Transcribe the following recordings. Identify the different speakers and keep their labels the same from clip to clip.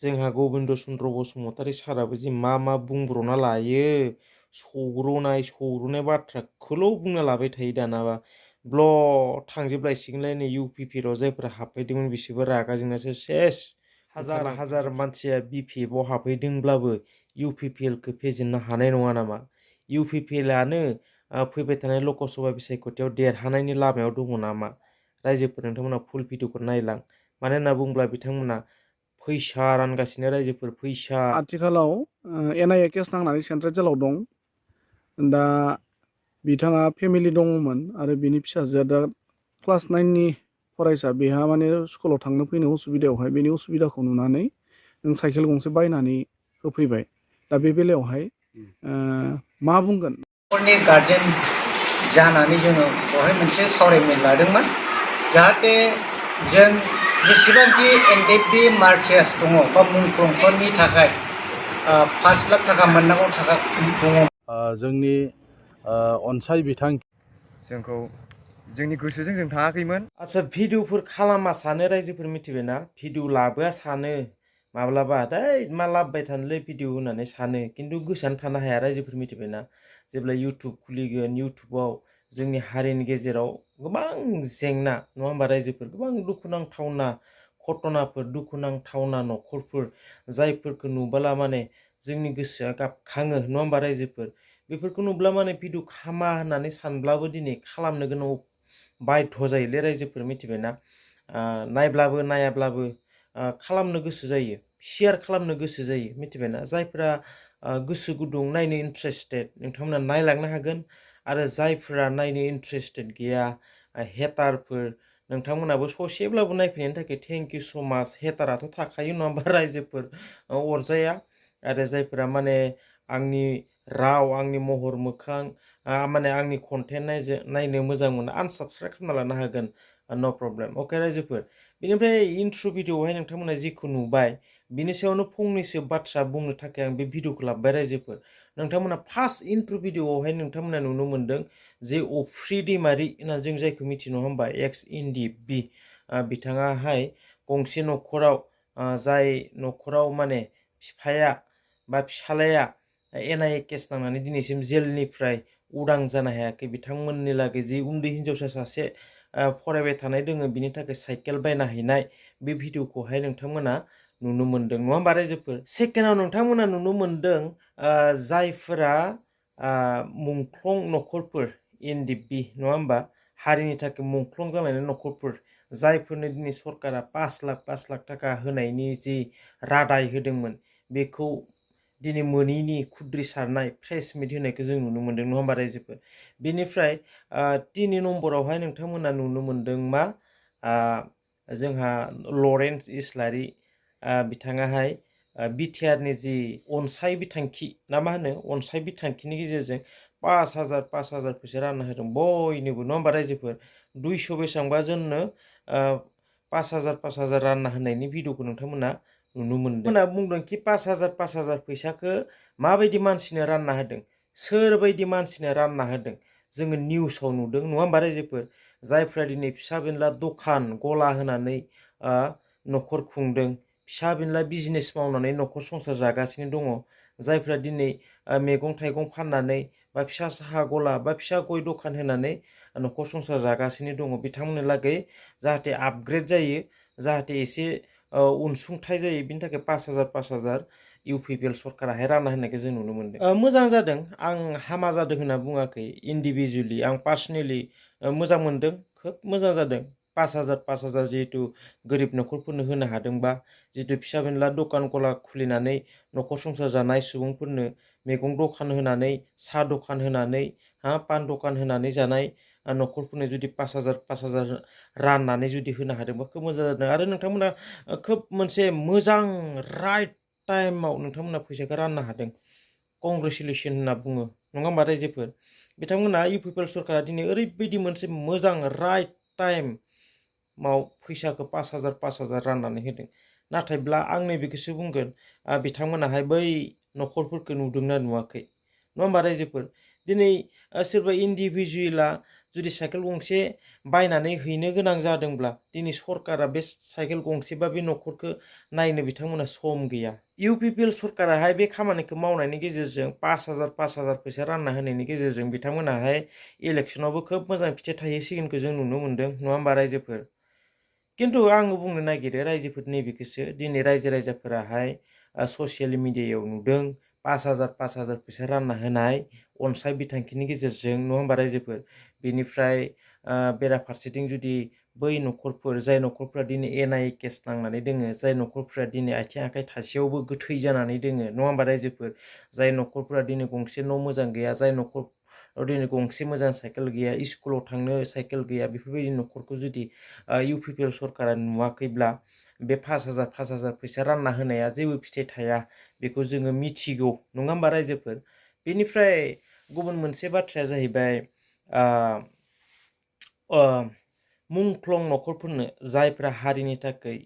Speaker 1: जोंहा गबिन्द चन्द्र बसुमतारी साराबो जि मा बुंब्र'ना लायो सौग्रुनाय बाथ्राखौल' बुंना लाबाय थायो दानाबा थांजोबलायसिगोनलाय नै इउपिपिआव जायफोरा हाबफैदोंमोन बिसोरबो रागा जोंनासो सेस हाजार मानसिया बिपिएफआव हाबफैदोंब्लाबो इउपिपिएलखौ फेजेननो हानाय नङा नामा इउपिपिएलआनो फैबाय थानाय लकसभा बिसायख'थियाव देरहानायनि लामायाव दङ नामा रायजोफोर नोंथांमोना फुल भिडिअखौ नायलां मानो होनना बुङोब्ला बिथांमोना फैसा रानगासिनो रायजोफोर फैसा
Speaker 2: आथिखालाव एनआइए केस नांनानै सेन्ट्रेल जेलाव दं दा बिथाङा फेमिलि दङमोन आरो बिनि फिसाजोआ दा क्लास 9नि फरायसा बेहा माने स्कुलाव थांनो फैनो उसुबिदायावहाय बेनि उसुबिदाखौ नुनानै नों साइकेल गंसे बायनानै होफैबाय दा बे बेलायावहाय मा बुंगोन
Speaker 3: न'खरनि गार्जेन जानानै जोङो बेवहाय मोनसे सावरायमेल लादोंमोन जाहाथे जों जेसेबांखि एनडिएफबि मार्टियार्स दङ बा मुंख्लंफोरनि थाखाय 5 लाख थाखा मोननांगौ थाखा दङ
Speaker 4: जोंनि अनसाय बिथां
Speaker 5: जोंखौ जोंनि गोसोजों जों थाङाखैमोन
Speaker 1: आच्छा भिडिअफोर खालामा सानो रायजोफोर मिथिबायना भिडिअ लाबोआ सानो माब्लाबा दै मा लाबोबाय थानोलै भिडिअ होननानै सानो खिन्थु गोसोआनो थानो हाया रायजोफोर मिथिबायना जेब्ला इउटुब खुलिगोन इउटुबाव जोंनि हारिनि गेजेराव गोबां जेंना नङा होमबा रायजोफोर गोबां दुखुनांथावना घटनाफोर दुखुनांथावना न'खरफोर जायफोरखौ नुबोला माने जोंनि गोसोआ गाबखाङो नङा होमबा रायजोफोर बेफोरखौ नुब्ला माने भिडिअ खामा होननानै सानब्लाबो दिनै खालामनो गोनां बाध्य जायोलै रायजोफोर मिथिबायना नायब्लाबो नायाब्लाबो खालामनो गोसो जायो शेयार खालामनो गोसो जायो मिथिबायना जायफोरा गोसो गुदुं नायनो इन्ट्रेस्टेड नोंथांमोना नायलांनो हागोन आरो जायफोरा नायनो इन्ट्रेस्टेड गैया हेटारफोर नोंथांमोनाबो ससेब्लाबो नायफैनायनि थाखाय थेंक इउ सो माच हेटाराथ' थाखायो नङा होमबा रायजोफोर अरजाया आरो जायफोरा माने आंनि राव आंनि महर मोखां माने आंनि कन्टेन्ट नायनो मोजां मोनो आनसाबस्क्राइब खालामना लानो हागोन नो प्रब्लेम अके रायजोफोर बेनिफ्राय इन्ट्र' भिडिअआवहाय नोंथांमोना जिखौ नुबाय बिनि सायावनो फंनैसो बाथ्रा बुंनो थाखाय आं बे भिडिअखौ लाबोबाय रायजोफोर नोंथांमोना फार्स्ट इन्ट्र' भिडिअआवहाय नोंथांमोना नुनो मोन्दों जे अफ्रि दैमारि होनना जों जायखौ मिथियो नङा होमबा एक्स एनडिएफबि बिथाङाहाय गंसे न'खराव जाय न'खराव माने बिफाया बा फिसालाया एनआइए केस नांनानै दिनैसिम जेलनिफ्राय उदां जानो हायाखै बिथांमोननि लागै जि उन्दै हिन्जावसा सासे फरायबाय थानाय दोङो बिनि थाखाय साइकेल बायना हैनाय बे भिडिअखौहाय नोंथांमोना नुनो मोन्दों नङा होमबा रायजोफोर सेकेन्डआव नोंथांमोना नुनो मोन्दों जायफोरा मुंख्लं न'खरफोर एनडिएफबि नङा होमबा हारिनि थाखाय मुंख्लं जालायनाय न'खरफोर जायफोरनो दिनै सरकारा 5 लाख थाखा होनायनि जि रादाय होदोंमोन बेखौ दिनै मोनैनि खुद्रि सारनाय प्रेस मिट होनायखौ जों नुनो मोन्दों नङा होमबा रायजोफोर बेनिफ्राय 3 नम्बरावहाय नोंथांमोना नुनो मोन्दों मा जोंहा लरेन्स इस्लारि बिथाङाहाय बिटिआरनि जि अनसाय बिथांखि ना मा होनो अनसाय बिथांखिनि गेजेरजों 5,000 फैसा रानना होदों बयनोबो नङा होमबा रायजोफोर 200 बेसेबांबा जोंनो 5,000 रानना होनायनि भिडिअखौ नोंथांमोना नुनो मोन्दों मोना बुंदों कि 5,000 फैसाखौ माबायदि मानसिनो रानना होदों सोरबायदि मानसिनो रानना होदों जोङो निउसाव नुदों नङा होमबा रायजोफोर जायफ्रा दिनै फिसा बेनला दखान गला होनानै न'खर खुंदों फिसा बेनला बिजनेस मावनानै न'खर संसार जागासिनो दङ जायफ्रा दिनै मैगं थाइगं फाननानै बा फिसा साहा गला बा फिसा गय दखान होनानै न'खर संसार जागासिनो दङ बिथांमोननि लागै जाहाथे आपग्रेड जायो जाहाथे एसे अनसुंथाइ जायो बिनि थाखाय 5,000 इउपिपिएल सरकाराहाय रानना होनायखौ जों नुनो मोन्दों मोजां जादों आं हामा जादों होनना बुङाखै इन्डिभिजुवेलि आं पार्सनेलि मोजां मोन्दों खोब मोजां जादों 5,000 जिहेतु गोरिब न'खरफोरनो होनो हादोंबा जितु फिसा बेनला दखान गला खुलिनानै न'खर संसार जानाय सुबुंफोरनो मैगं दखान होनानै साहा दखान होनानै पान दखान होनानै जानाय न'खरफोरनो जुदि 5,000 राननानै जुदि होनो हादोंबा खोब मोजां जादों आरो नोंथांमोना खोब मोनसे मोजां राइट टाइमाव नोंथांमोना फैसाखौ राननो हादों कंग्रेचुलेसन होनना बुङो नङा होमबा रायजोफोर बिथांमोना इउपिपिएल सरकारा दिनै ओरैबायदि मोनसे मोजां राइट टाइमाव फैसाखौ 5,000 राननानै होदों नाथायब्ला आं नैबेखौसो बुंगोन बिथांमोनाहाय बै न'खरफोरखौ नुदोंना नुवाखै नङा होमबा रायजोफोर दिनै सोरबा इन्डिभिजुवेला जुदि साइकेल गंसे बायनानै हैनो गोनां जादोंब्ला दिनै सरकारा बे साइकेल गंसे बा बे न'खरखौ नायनो बिथांमोना सम गैया। इउपिपिएल सरकाराहाय बे खामानिखौ मावनायनि गेजेरजों 5,000 फैसा रानना होनायनि गेजेरजों बिथांमोनाहाय इलेक्सनावबो खोब मोजां फिथाइ थाहैसिगोनखौ जों नुनो मोन्दों नङा होमबा रायजोफोर। खिन्थु आङो बुंनो नागिरो रायजोफोर नैबेखौसो दिनै रायजो राजाफोराहाय ससियेल मिडियायाव नुदों 5,000 फैसा रानना होनाय अनसाय बिथांखिनि गेजेरजों नङा होमबा रायजोफोर। बेनिफ्राय बेराफारसेथिं जुदि बै न'खरफोर जाय न'खरफ्रा दिनै एनआइए केस नांनानै दोङो जाय न'खरफ्रा दिनै आथिं आखाइ थासेयावबो गोथै जानानै दोङो नङा होमबा रायजोफोर। जाय न'खरफ्रा दिनै गंसे न' मोजां गैया जाय न'खराव दिनै गंसे मोजां साइकेल गैया स्कुलाव थांनो साइकेल गैया बेफोरबायदि न'खरखौ जुदि इउपिपिएल सरकारा नुवाखैब्ला बे 5,000 फैसा रानना होनाया जेबो फिथाइ थाया बेखौ जोङो मिथिगौ नङा होमबा रायजोफोर। बेनिफ्राय गुबुन मोनसे बाथ्राया जाहैबाय मुंख्लं न'खरफोरनो जायफ्रा हारिनि थाखाय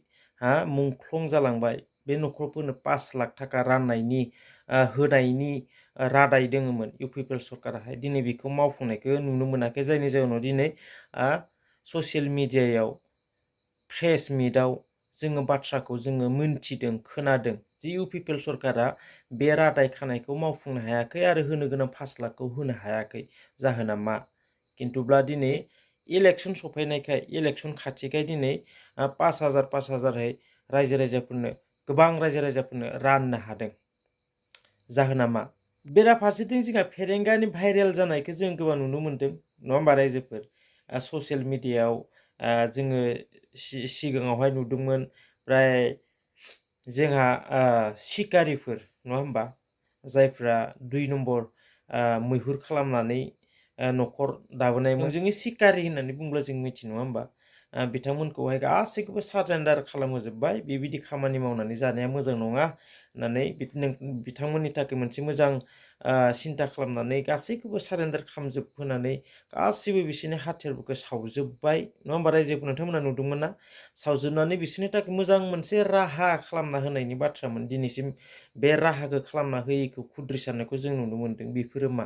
Speaker 1: मुंख्लं जालांबाय बे न'खरफोरनो 5 लाख थाखा राननायनि होनायनि रादाय दोङोमोन इउपिपिएल सरकाराहाय दिनै बेखौ मावफुंनायखौ नुनो मोनाखै। जायनि जाहोनाव दिनै ससियेल मिडियायाव प्रेस मिटआव जोङो बाथ्राखौ जोङो मोनथिदों खोनादों जे इउपिपिएल सरकारा बे रादाय खानायखौ मावफुंनो हायाखै आरो होनो गोनां 5 लाखखौ होनो हायाखै। जाहोना मा? खिन्थुब्ला दिनै इलेक्सन सफैनायखाय इलेक्सन खाथिखाय दिनै 5,000 रायजो राजाफोरनो गोबां रायजो राजाफोरनो राननो हादों। जाहोना मा? बेराफारसेथिं जोंहा फेरेंगानि भाइरेल जानायखौ जों गोबां नुनो मोन्दों नङा होमबा रायजोफोर। ससियेल मिडियायाव जोङो सिगाङावहाय नुदोंमोन प्राय जोंहा सिखारिफोर नङा होमबा जायफ्रा 2 नम्बर मैहुर खालामनानै न'खर दाबोनायमोन जोङो सिखारि होननानै बुंब्ला जों मिथि नङा होमबा। बिथांमोनखौहाय गासैखौबो सारेन्डार खालामहोजोब्बाय बेबायदि खामानि मावनानै जानाया मोजां नङा होननानै बिथांमोननि थाखाय मोनसे मोजां सिन्था खालामनानै गासैखौबो सारेन्डार खालामजोबहोनानै गासैबो बिसोरनि हाथियारफोरखौ सावजोब्बाय नङा होमबा रायजोफोर। नोंथांमोना नुदोंमोन ना? सावजोबनानै बिसोरनि थाखाय मोजां मोनसे राहा खालामना होनायनि बाथ्रामोन। दिनैसिम बे राहाखौ खालामना होयैखौ खुद्रिसारनायखौ जों नुनो मोन्दों। बेफोरो मा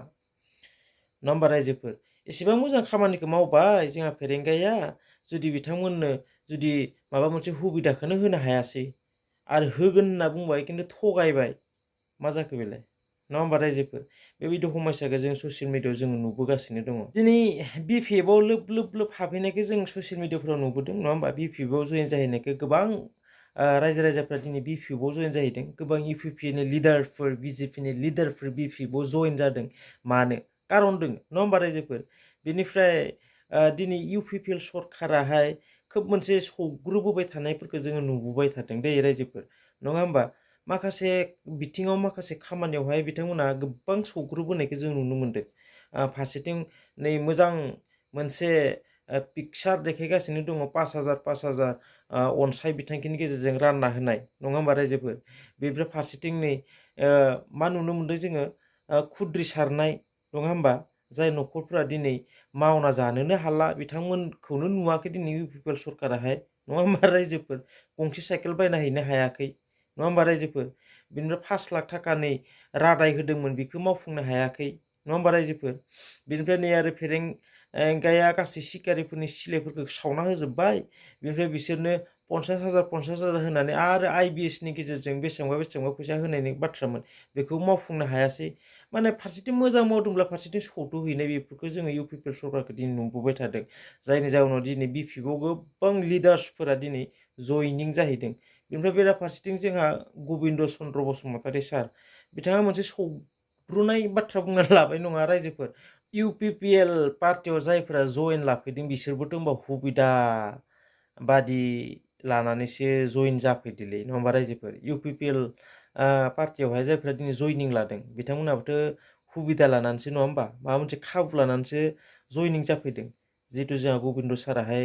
Speaker 1: नङा होमबा रायजोफोर। एसेबां मोजां खामानिखौ मावबाय जोंहा फेरेंगाया जुदि बिथांमोननो जुदि माबा मोनसे सुबिदाखौनो होनो हायासै आरो होगोन होनना बुंबाय खिन्थु थगायबाय मा जाखो बेलाय नङा होमबा रायजोफोर। बेबायदि समस्याखौ जों ससियेल मिडियायाव जोङो नुबोगासिनो दङ। दिनै बिपिएफआव लोब हाबहैनायखौ जों ससियेल मिडियाफ्राव नुबोदों नङा होमबा। बिपिएफआव जयेन जाहैनायखौ गोबां रायजो राजाफ्रा दिनै बिपिएफआव जयेन जाहैदों। गोबां इउपिपिनि लिडारफोर बिजेपिनि लिडारफोर बिपिएफआव जयेन जादों। मानो? कारन दङ नङा होमबा रायजोफोर। बेनिफ्राय दिनै इउपिपिएल सरकाराहाय खोब मोनसे सौग्रुबोबाय थानायफोरखौ जोङो नुबोबाय थादों दै रायजोफोर नङा होमबा। माखासे बिथिङाव माखासे खामानियावहाय बिथांमोना गोबां सौग्रुबोनायखौ जों नुनो मोन्दों। फारसेथिं नै मोजां मोनसे पिकचार देखायगासिनो दङ 5,000 अनसाय बिथांखिनि गेजेरजों रानना होनाय नङा होमबा रायजोफोर। बेनिफ्राय फारसेथिं नै मा नुनो मोन्दों जोङो खुद्रिसारनाय नङा होमबा। जाय न'खरफोरा दिनै मावना जानोनो हाला बिथांमोनखौनो नुवाखै दिनै इउपिपिएल सरकाराहाय नङा होमबा रायजोफोर। गंसे साइकेल बायना हैनो हायाखै नङा होमबा रायजोफोर। बेनिफ्राय 5 लाख थाखानि रादाय होदोंमोन बेखौ मावफुंनो हायाखै नङा होमबा रायजोफोर। बेनिफ्राय नै आरो फेरेंगाया गासै सिखारिफोरनि सिलायफोरखौ सावना होजोब्बाय। बेनिफ्राय बिसोरनो 50,000 होनानै आरो आइबिएसनि गेजेरजों बेसेबांबा फैसा होनायनि बाथ्रामोन बेखौ मावफुंनो हायासै। माने फारसेथिं मोजां मावदोंब्ला फारसेथिं सौथुहैनाय बेफोरखौ जोङो इउपिपिएल सरकारखौ दिनै नुबोबाय थादों। जायनि जाहोनाव दिनै बिपिएफआव गोबां लिडार्सफोरा दिनै जयनिं जाहैदों। बेनिफ्राय बेराफारसेथिं जोंहा गबिन्द चन्द्र बसुमतारी सार बिथाङा मोनसे सौग्रुनाय बाथ्रा बुंना लाबाय नङा रायजोफोर। इउपिपिएल पार्टियाव जायफोरा जयेन लाफैदों बिसोरबोथ' होमबा सुबिदा बादि लानानैसो जयेन जाफैदोंलै नङा होमबा रायजोफोर। इउपिपिएल पार्टियावहाय जायफ्रा दिनै जयनिं लादों बिथांमोनाबोथ' सुबिदा लानानैसो नङा होमबा माबा मोनसे खाबु लानानैसो जयनिं जाफैदों। जिहेतु जोंहा गबिन्द साराहाय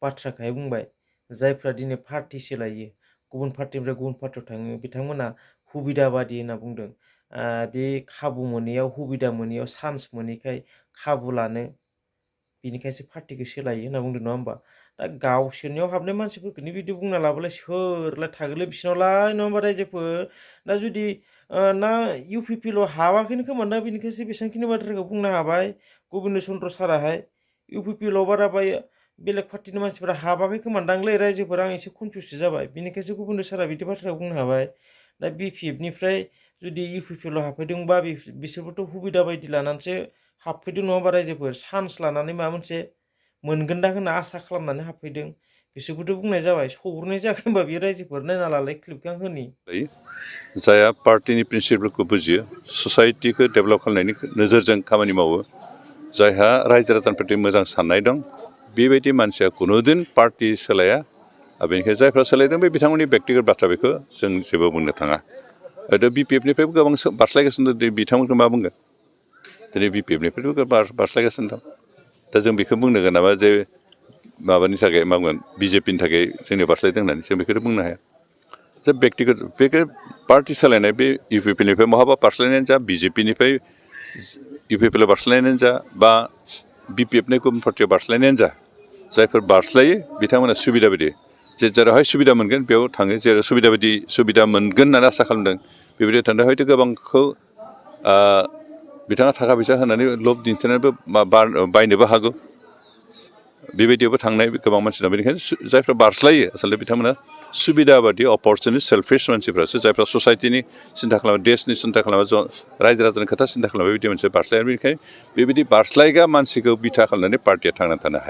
Speaker 1: बाथ्राखौहाय बुंबाय जायफ्रा दिनै पार्टि सोलायो गुबुन पार्टिनिफ्राय गुबुन पार्टियाव थाङो बिथांमोना सुबिदा बादि होनना बुंदों। दि खाबु मोनैयाव सुबिदा मोनैयाव चान्स मोनैखाय खाबु लानो बिनिखायसो पार्टिखौ सोलायो होनना बुंदों नङा होमबा। दा गावसोरनियाव हाबनाय मानसिफोरखौनो बिदि बुंना लाबालाय सोरलाय थागोनलै बिसिनावलाय नङा होमबा रायजोफोर। दा जुदि ना इउपिपिएलआव हाबाखैनो खोमा दा बेनिखायसो बेसेबांखिनि बाथ्राखौ बुंनो हाबाय गबिन्द चन्द्र साराहाय UPPL आव बारा बेलेग पार्टिनि मानसिफोरा हाबाखै खोमादांलै रायजोफोरा आं एसे कनफिउससो जाबाय बेनिखायसो गुबुन सारा बिदि बाथ्राखौ बुंनो हाबाय दा BPF निफ्राय जुदि UPPL आव हाबफैदोंबा बिसोरबोथ' हुबिदा बायदि लानानैसो हाबफैदों नङा होमबा रायजोफोर चान्स लानानै माबा मोनसे मोनगोनदां होनना आसा खालामनानै हाबफैदों बिसोरखौथ' बुंनाय जाबाय सौग्रावनाय जायाखै होनबा बे रायजोफोर नायना लालाय क्लिपखौ आं होनि
Speaker 6: जायहा पार्टिनि प्रिन्सिपलखौ बुजियो ससाइटिखौ डेभेलप खालामनायनि नोजोरजों खामानि मावो जायहा रायजो राजानि प्रति मोजां साननाय दं बेबायदि मानसिया कुनुदिन पार्टि सोलाया बेनिखायनो जायफ्रा सोलायदों बे बिथांमोननि बेक्तिगत बाथ्रा बेखौ जों जेबो बुंनो थाङा दा BPF निफ्रायबो गोबां बारस्लायगासिनो दं बिथांमोनखौ मा बुंगोन दिनै BPF निफ्रायबो बारस्लायगासिनो दं दा जों बेखौ बुंनो गोनांबा जे माबानि थाखाय मा बुंगोन BJP नि थाखाय जोंनि बारस्लायदों होननानै जों बेखौथ' बुंनो हाया जे बेक्तिगत बेखौ पार्टि सोलायनाय बे UPPL निफ्राय महाबा बारस्लायनायानो जा BJP निफ्राय UPPL आव बारस्लायनायानो जा बा BPF नि गुबुन पार्टियाव बारस्लायनायानो जा जायफोर बारस्लायो बिथांमोना सुबिदा बायदि जे जेरावहाय सुबिदा मोनगोन बेयाव थाङो जेराव सुबिदा मोनगोन होननानै आसा खालामदों बेबायदि थांदों हयथ' गोबांखौ बिथाङा थाखा फैसा होनानै लब दिन्थिनानैबो बायनोबो हागौ बेबायदियावबो थांनाय गोबां मानसि दं बेनिखायनो जायफ्रा बारस्लायो आसलथे बिथांमोना सुबिदा बादि अपरचुनिस्ट सेल्फिश मानसिफ्रासो जायफ्रा ससाइटिनि सिन्था खालामो देशनि सिन्था खालामो रायजो राजानि खोथा सिन्था खालामो बेबायदि मोनसे बारस्लाया बेनिखायनो बेबायदि बारस्लायग्रा मानसिखौ बिथा खालामनानै पार्टिया थांनानै थानो हाया